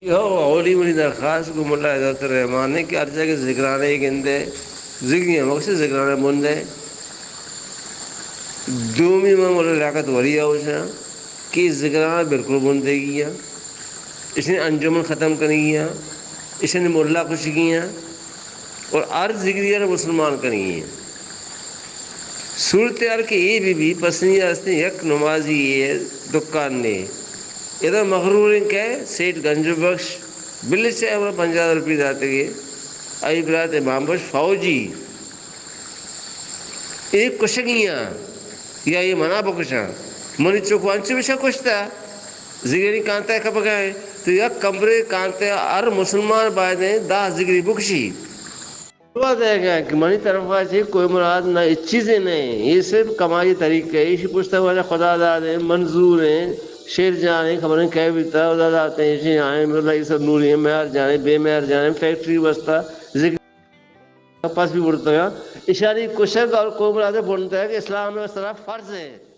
ہو، اولی منی درخواست گوں ملا ہدایت الرحمان نے کہ ہر جاگہ ذکرانے گندے، ذکری ہم اکثر ذکرانے بندے۔ دومی من ملا لیاقت ولی آوشاں کہ ذکرانے بالکل بندے گیا، اس نے انجمن ختم کرنی گیا، اس نے ملا کچھ گیا، اور ہر ذکری نے مسلمان کرنی گیا۔ صورتحال کہ اے بہ بی، پسنی آستیں یک نمازی اے دکان نے۔ ادا مغروریں کہ سیٹھ گنج بخش بلے چہ ہمرا پنجاہ ہزار روپی داتگے، آئی برات امام بخش فوجی، اے کشگیاں یا اے منا بکشاں؟ منی چک انچو بشا کشتا، زگری کانتا کپگا ہے، تو یک کمرے کانتے ہر مسلمان باید ہیں دہ زگری بکشی۔ دعا دئیگ ءَ کہ منی طرف ءَ چہ کوئی مراد نہ، ہچ چیزے نہ ایں، اے صرف کمائی طریقہ ایں۔ ایشی پشت ءَ واجہ خدا داد ایں، منظور ایں، شیر جان ایں، خبر ایں کئے بیتا، خدا داد ایں، ایشی آئیں، ملا یوسف نوری ایں، مہر جان ایں، بے مہر جان ایں، فیکٹری بستا، ذکر پس بھی بڑھتا۔ اشانی کشگ اور کوئی مراد بنتا ہے کہ اسلام ءِ سرا فرض ایں۔